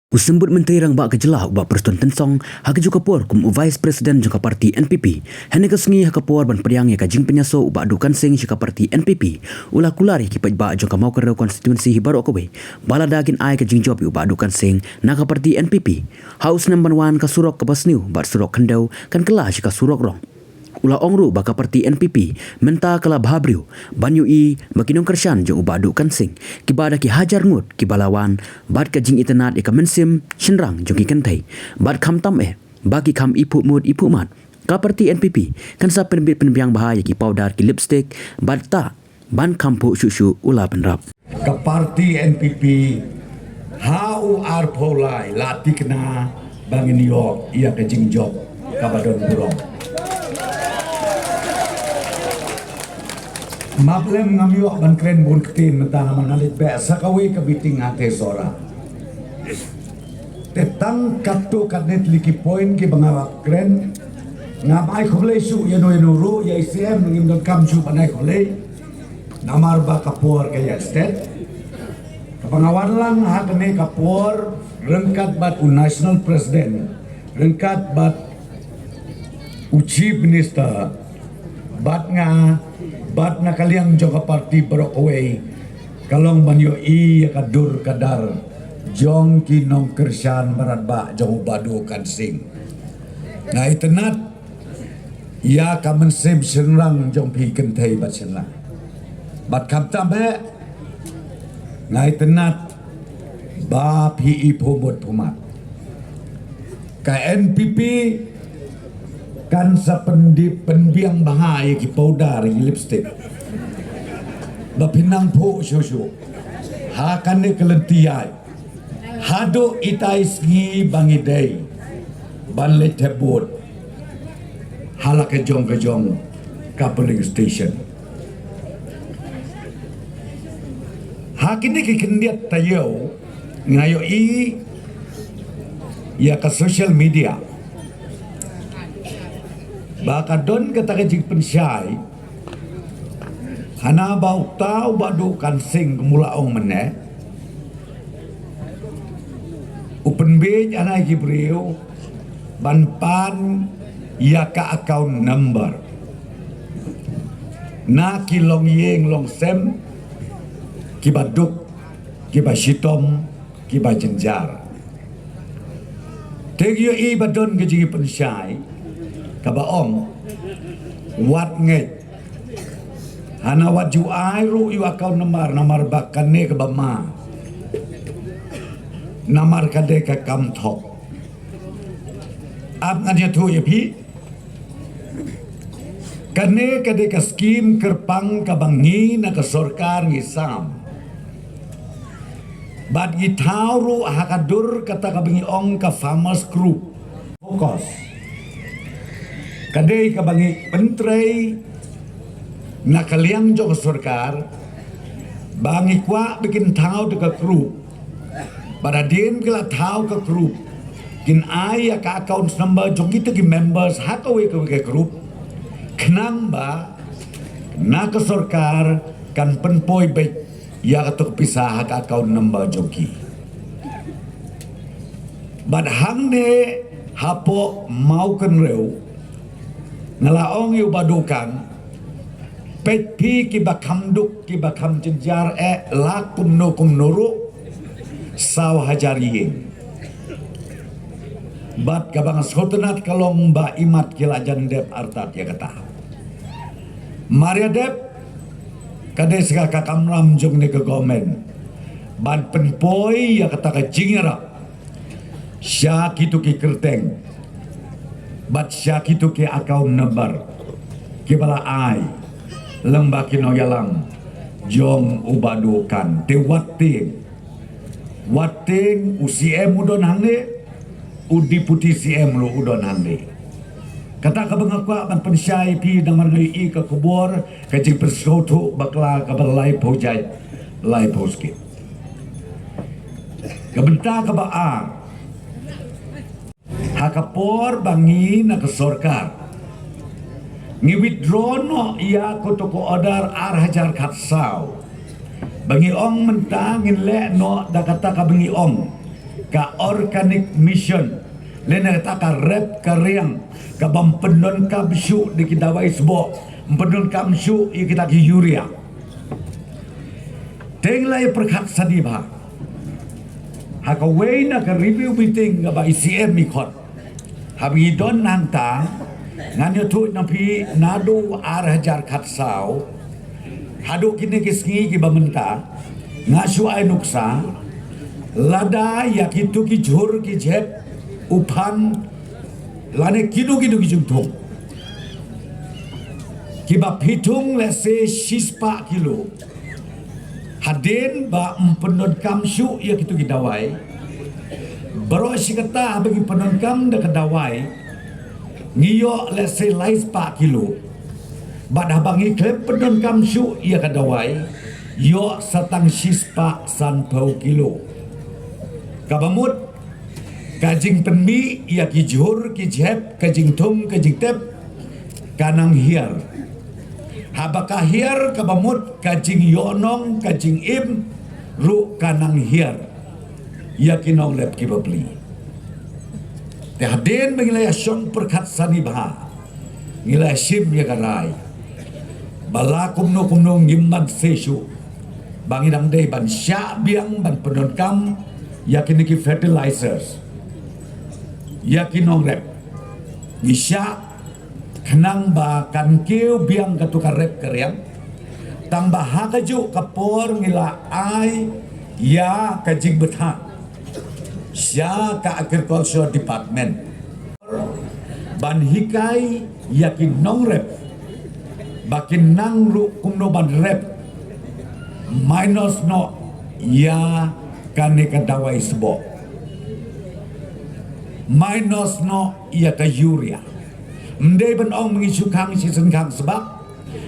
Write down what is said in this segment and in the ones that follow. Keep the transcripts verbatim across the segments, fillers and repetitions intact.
U Symbud Myntri Rangbah ka Jylla u Bah Prestone Tynsong, ha kajuh ka por kum u Vice President jong ka party N P P, hynne ka sngi ha ka por ban pdiang ïa ka jingpynïasoh u Bah Dukan Singh sha ka party N P P, u la kular ïa ki paidbah jong ka Mawkynrew constituency hi baroh kawei ba lada kin ai ka jingjop ïa u Bah Dukan Singh na ka party N P P, ha u snem ban wan ka surok kaba sniew bad surok khyndew kan kylla sha ka surok rong. U la ong ruh ba ka party N P P mynta ka la bha briew ban ïohi ba ki nongkyrshan jong u Bah Dukan Singh, kiba da ki hajar ngut kiba la wan bad ka jingitynnad ïa ka mynsiem shynrang jong ki kynthei, bad khamtam eh ba ki kham iphuh mut iphuh mat, ka party N P P kan sa pynbit pynbiang bha ïa ki powder, ki lipstick bad ta ban kham phuh shuh shuh, u la bynrap. Ka party N P P ha u arphew lai la thikna ba ngin ïoh ïa ka jingjop kaba don burom. Map lem ngam ïoh ban kren bun ktien mynta namar nga leit beh sa kawei ka meeting ha Tesora. Te tang katto katne tylli ki point kiba nga la kren. Ngam ai khublei shuh ïano ïano ruh, ïa i C M ngim donkam shuh ban ai khublei namar ba ka por ka ïaid stet. Kaba nga wan lang ha kane ka por ryngkat bad u National President, ryngkat bad u Chief Minister, bad nga, bad na ka liang jong ka party baroh kawei, ka long ban ïohi ïa ka dur ka dar jong ki nongkyrshan mrad bah jong u Bah Dukan Singh. Nga itynnad ïa ka mynsiem shynrang jong phi kynthei bad shynrang. Bad khamtam eh, nga itynnad ba phi iphuh mut phuh mat. Ka N P P kan sa pyndi pynbiang bha ïa ki powder, ïa ki lipstick ba phi nang phuh shuh shuh ha kane ka lynti ïaid. Haduh itai sngi ba ngi dei ban leit thep vote ha la ka jong ka jong ka polling station. Ha kine ki khyndiat taïew nga ïohi ïa ka social media ba ka don kata ka jingpynshai, hana ba uta u Bah Dukan Singh kum u la ong mynne, u pynbiej hana ïa ki briew ban pan ïa ka account number na ki longïing longsem kiba duk, kiba shitom, kiba jynjar. Te ngi ïohi ba don ka jingpynshai kaba ong, wat ngeit, hana wat ju ai ruh ïa u account number namar ba kane kaba ma, namar ka dei ka kam thok. Ap ngan ïathuh ïa phi. Kane ka dei ka skim kyrpang kaba ngi na ka sorkar ngi sam. Bad ngi thaw ruh ha ka dur kata kaba ngi ong ka farmers group. Focus. Ka dei kaba ngi pyntrei na ka liang jong ka sorkar ba ngi kwah ba kin thaw da ka group. Bad hadien ki la thaw ka group, kin ai ïa ka account number jong kita ki members ha kawei kawei ka group, khnang ba na ka sorkar kan pynpoi beit ïa kato ka pisa ha ka account number jong ki. Bad hangne hapoh Mawkynrew nga la ong ïa u Bah Dukan, peit phi kiba kham duk kiba kham jynjar eh la kumno kumno ruh saw hajar ïing. Bad kaba nga sngewtynnat ka long ba imat ki la jan dep artat ïa kata. Mar ïa dep, ka dei sa ka kamram jong ne ka government ban pynpoi ïa kata ka jingïarap sha kito ki kyrteng bad sha kito ki account number kiba la ai lyngba ki nongïalam jong u Bah Dukan. Te wat tieng, wat tieng, u C M u don hangne, u Deputy C M ruh u don hangne. Kata kaba nga kwah ban pynshai ïa phi namar nga ïohi ka khubor ka jingpynsngewthuh bakla kaba laiphew jait, laiphew skit. Ka bynta kaba ar, ha ka por ba ngi na ka sorkar ngi withdraw noh ïa kato ka order ar hajar khatsaw, ba ngi ong mynta ngin leh noh da kata kaba ngi ong Ka Organic Mission, lane kata ka rep ka riang, ka bym pyndonkam shuh da ki dawai sboh, ym pyndonkam shuh ïa kita ki urea. Te ngi la ïa pyrkhat sani bha. Ha kawei na ka review meeting kaba i C M i khot. Haba ngi don nangta, ngan ïathuh na phi naduh ar hajar khatsaw haduh kine ki sngi kiba mynta, nga shu ai nuksa, lada ïa kito ki jhur ki jhep u phan lane kino kino ki jingthung kiba phi thung lehse shispah kilo. Hadien ba ym pyndonkam shuh ïa kito ki dawai, baroh shi katta haba ngi pyndonkam da ka dawai, ngi ïoh lehse laispah kilo. Bad haba ngi khlem pyndonkam shuh ïa ka dawai, ïoh sa tang shispah sanphew kilo. Kaba mut, ka jingpynmih ïa ki jhur ki jhep, ka jingthung ka jingtep, ka nang hiar. Haba ka hiar, kaba mut ka jingïohnong, ka jingim ruh ka nang hiar ïa ki nongrep kiba pli. Te hadien ba ngi la ïa shong pyrkhat sani bha, ngi la ïa shim ïa ka rai ba la kumno kumno ngim ban seh shuh ba ngi dang dei ban shah biang ban pyndonkam ïa kine ki fertilizers ïa ki nongrep. Ngi shah khnang ba kan kiew biang katu ka rep ka riang, tang ba ha kajuh ka por ngi la ai ïa ka jingbthah sha ka Agriculture Department ban hikai ïa ki nongrep ba kin nang ruh kumno ban rep, minus noh ïa kane ka dawai sboh, minus noh ïa ka urea. Ym dei ban ong ngi shu khang shisien khang sbak,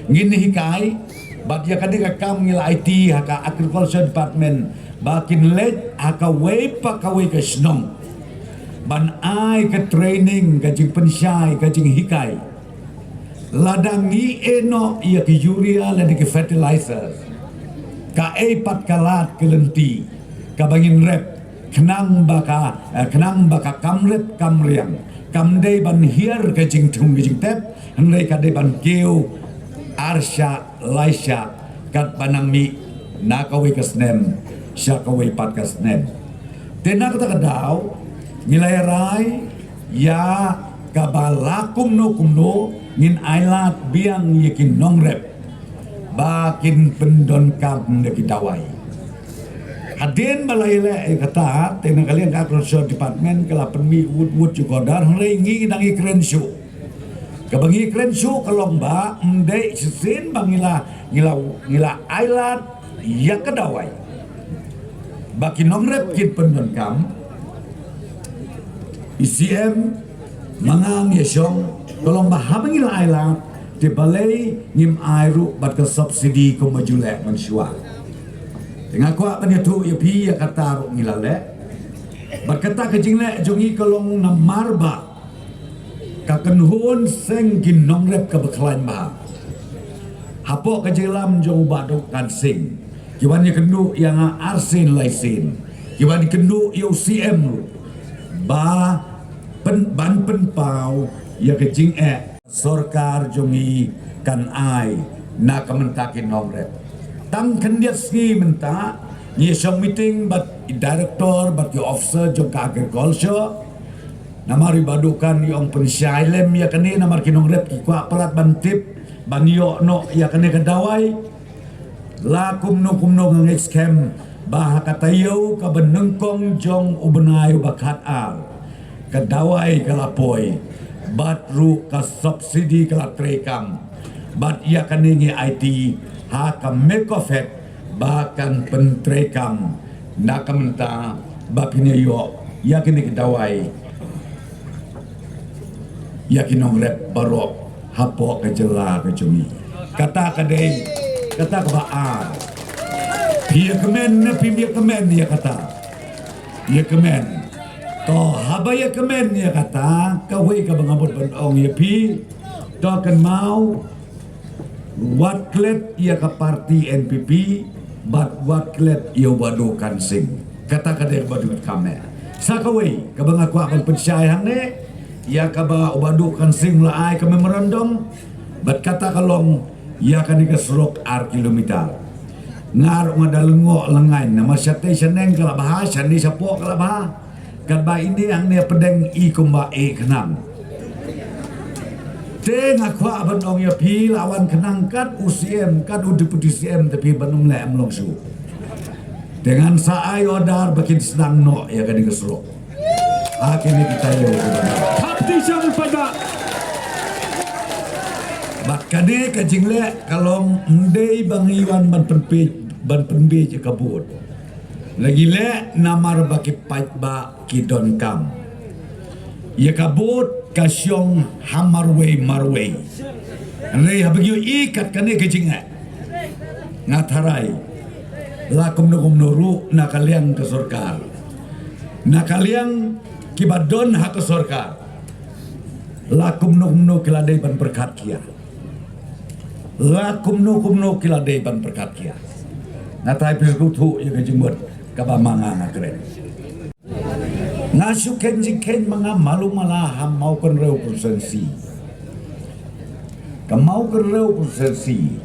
ngin hikai. Bad ïa kane ka kam ngi la aiti ha ka Agriculture Department ba kin leit ha kawei pa kawei ka shnong ban ai ka training, ka jingpynshai, ka jinghikai. Lada ngi ïeh noh ïa ki urea lane ki fertilizers, kaei pat ka lad ka lynti kaba ngin rep khnang ba ka, eh, khnang ba ka kam rep kam riang, kam dei ban hiar ka jingthung ka jingtep, hynrei ka dei ban kiew arshah laishah katba nang mih na kawei ka snem sha kawei pat ka snem. Te na kata ka daw ngi la ïa rai ïa kaba la kumno kumno ngin ailad biang ïa ki nongrep ba kin pyndonkam da ki dawai. Hadien ba la ïaleh ïa kata, te na ka liang ka Agriculture Department ka la pynmih wut wut jingkordor, hynrei ngi dang ïakren shuh. Kaba ngi kren shuh ka long ba ym dei shisien ba ngi la, ngi la, ngi la ailad ïa ka dawai ba ki nongrep kin pyndonkam. I C M ma nga ngi shong, ka long ba haba ngi la ailad, te balei ngim ai ruh bad ka subsidy kumba ju leh mynshuwa. Te nga kwah ban ïathuh ïa phi ïa kata ruh ngi la leh. Bad kata ka jingleh jong ngi ka long namar ba ka kynhun seng ki nongrep kaba khlaiñ bha hapoh ka jingïalam jong u Bah Dukan Singh, ki wan ïakynduh ïa nga arsien laisien, ki wan ïakynduh ïa u C M ruh ba pyn, ban pynpaw ïa ka jingeh sorkar jong ngi kan ai na ka bynta ki nongrep. Tang khyndiat sngi mynta ngi shong meeting bad i director bad ki officer jong ka agriculture. Namar i Bah Dukan i ong pynshai lem ïa kane namar ki nongrep ki kwah palat ban tip ban ïoh noh ïa kane ka dawai. La kumno kumno nga ngeit skhem ba ha ka taïew kaba nyngkong jong u bnai uba khatar ka dawai ka la poi bad ruh ka subsidy ka la treikam. Bad ïa kane ngi aiti ha ka MECOFED ba kan pyntreikam na ka bynta ba phin ïoh ïa kine ki dawai ïa ki nongrep baroh hapoh ka jylla ka jong ngi. Kata ka dei kata kaba ar. Phi ïa kmen ne phim ïa kmen ïa kata? Ïa kmen. To haba ïa kmen ïa kata, kawei kaba nga bud ban ong ïa phi, to kynmaw, wat klet ïa ka parti N P P bad wat klet ïa u Bah Dukan Singh. Kata ka dei ba dut kame. Sa kawei kaba nga kwah ban pynshai hangne, ïa kaba u Bah Duh Kan Sing u la ai ka memorandum, bad kata ka long ïa kane ka surok ar kilometer. Nga ruh nga da lyngngoh lyngngain, namar shatei shaneng ka la bha, shane shapoh ka la bha. Katba ine hangne pdeng i kumba i khnang. Te nga kwah ban ong ïa phi, la wan khnang kat u C M, kat u Deputy C M, te phi ban ym leh ym long shuh. Te ngan sa ai order ba kin sdang noh ïa kane ka surok. Ha kine ki taïew kiba nang. Thap ti shang paidbah. Bad kane ka jingleh ka long ym dei ba ngi wan ban pynpeit, ban pynbeit ïa ka vote. La ngi leh namar ba ki paidbah ki donkam. Ïa ka vote ka shong ha marwei marwei. Hynrei haba ngi ïohi kat kane ka jingeh, nga tharai la kumno kumno ruh na ka liang ka sorkar, na ka liang kiba don ha ka sorkar, la kumno kumno ki la dei ban pyrkhat khia. La kumno kumno ki la dei ban pyrkhat khia. Nga tharai phi sngewthuh ïa ka jingmut kaba ma nga nga kren. Nga shu khein jingkhein ma nga malu mala ha Mawkynrew constituency. Ka Mawkynrew constituency,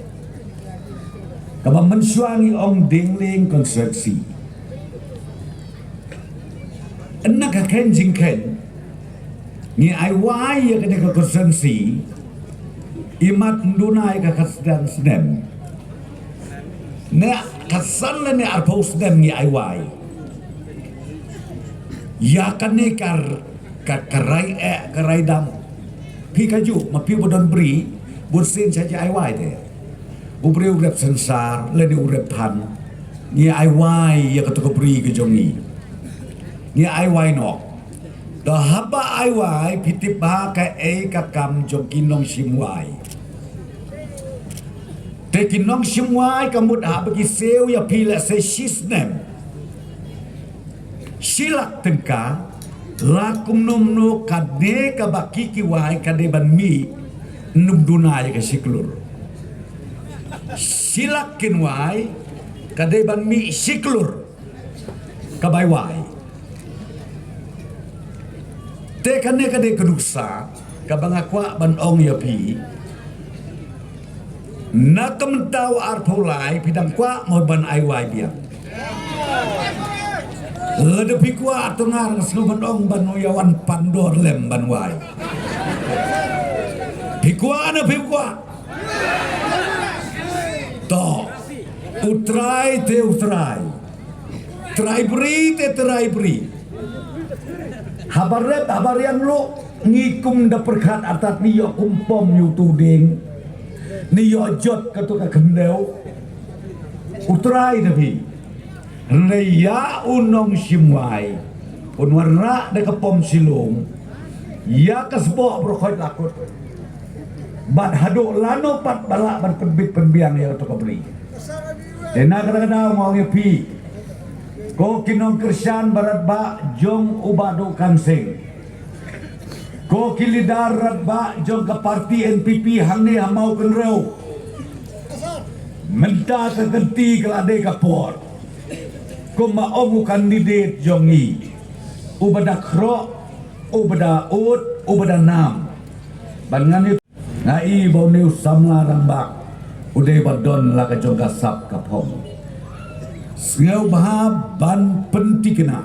kaba mynshuwa ngi ong Dingling constituency. Ynda ka khein jingkhein ngi ai wai ïa kane ka constituency, imat ym duna ïa ka khatsan snem. Ne khatsan lane arphew snem ngi ai wai. Ïa kane ka, ka, ka rai eh, ka rai dam. Phi kajuh, ma phi ba don bri, bun sien sha ji ai wai te. U briew u rep sensar, lane u rep phan. Ngi ai wai ïa kato ka bri ka jong ngi. Ngi ai wai noh. Te haba ai wai, phi tip ba kaei ka kam jong ki nongshim wai. Te ki nongshim wai ka mut haba ki siew ïa phi lehse shi snem, shi lak tyngka, la kumno kumno kane kaba ki ki wai ka dei ban mih, ym duna ïa ka shi klur. Shi lak kin wai, ka dei ban mih shi klur ka bai wai. Te kane ka dei ka nuksa kaba nga kwah ban ong ïa phi. Na ka mynta u arphew lai phi dang kwah mo ban ai wai biang? Lada phi kwah, to nga sngew ban ong ban ïa wan pandor lem ban wai. Phi kwah ne phi kwah? To, u trai te u trai. Trai bri te trai bri. Haba ret haba riang ruh ngi kum da pyrkhat artat ngi ïoh kum pom ïa uto u dieng, ngi ïoh jot kato ka khyndew. U trai da phi. Hynrei ïa u nongshim wai un wanrah da ka pom shilum, ïa ka sboh baroh khoit la kut. Bad haduh lano pat ba lah ban pynbit pynbiang ïa kato ka bri? Te na kata ka daw nga ong ïa phi, ko ki nongkyrshan barat bah jong u Bah Duh Kan Sing, ko ki leader rat bah jong ka parti N P P hangne ha Mawkynrew, mynta ka kynti ka la dei ka por. Kumba ong u candidate jong ngi, uba da khroh, uba da ud, uba da nam. Ban ngan ïa nga i ba une u samla rangbah u dei ba don la ka jong ka sap ka phong. Sngewbha ban pynthikna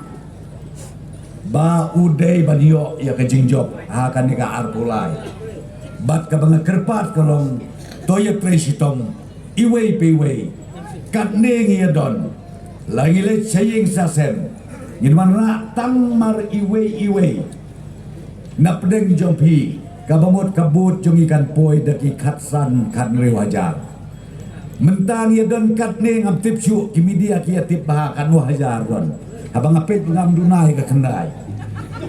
ba u dei ban ïoh ïa ka jingjop ha kane ka arphew lai. Bad kaba nga kyrpad ka long, to ïa trei shitom iwei pa iwei. Katne ngi ïa don, la ngi leit sha ïing sha sem, ngin wanrah tang mar iwei iwei. Na pdeng jong phi, kaba mut ka vote jong ngi kan poi da ki khatsan khathynriew hajar. Mynta ngi ïa don katne, ngam tip shuh, ki media ki ïa tip bha katno hajar don. Haba nga peit ngam duna ïa ka khyndai.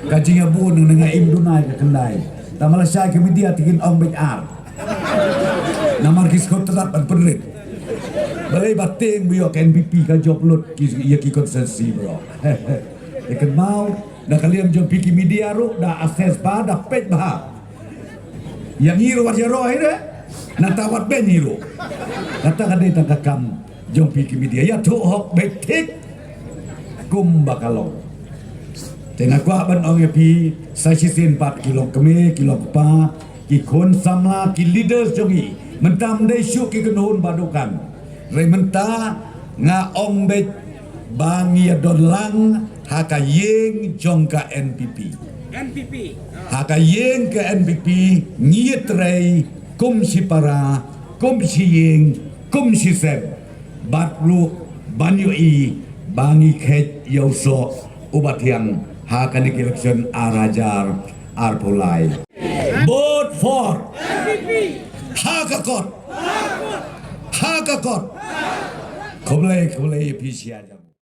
Ka jingïabun nga im duna ïa ka khyndai. Tangba lashai ki media te kin ong beit ar. Namar ki sngewtynnat ban pynrit. Balei? Ba tieng ba ïoh ka N P P ka jop lut ki, ïa ki constituency baroh. Te kynmaw, na ka liang jong phi ki media ruh da assess bha, da peit bha. Ïa ngi ruh wat ïaroh hi re, nangta wat beiñ ngi ruh. Kata ka dei tang ka kam jong phi ki media, ïathuh hok beit thik kumba ka long. Te nga kwah ban ong ïa phi, sa shisien pat ki long kmie, ki long kpa, ki khun samla, ki leaders jong ngi. Mynta ym dei shuh ki kynhun ba dukan. Hynrei mynta nga ong beit ba ngi ïa don lang ha ka ïing jong ka N P P. N P P. Ha ka ïing ka N P P ngi ïatrei kum shi para, kum shi ïing, kum shi sem. Bad ruh ban ïohi ba ngi kheit ïa u soh uba thiang ha kane ka election ar hajar arphew lai. Vote for. Ha ka kot. Ha ka kot. Khublei, khublei ïa phi shi hajar.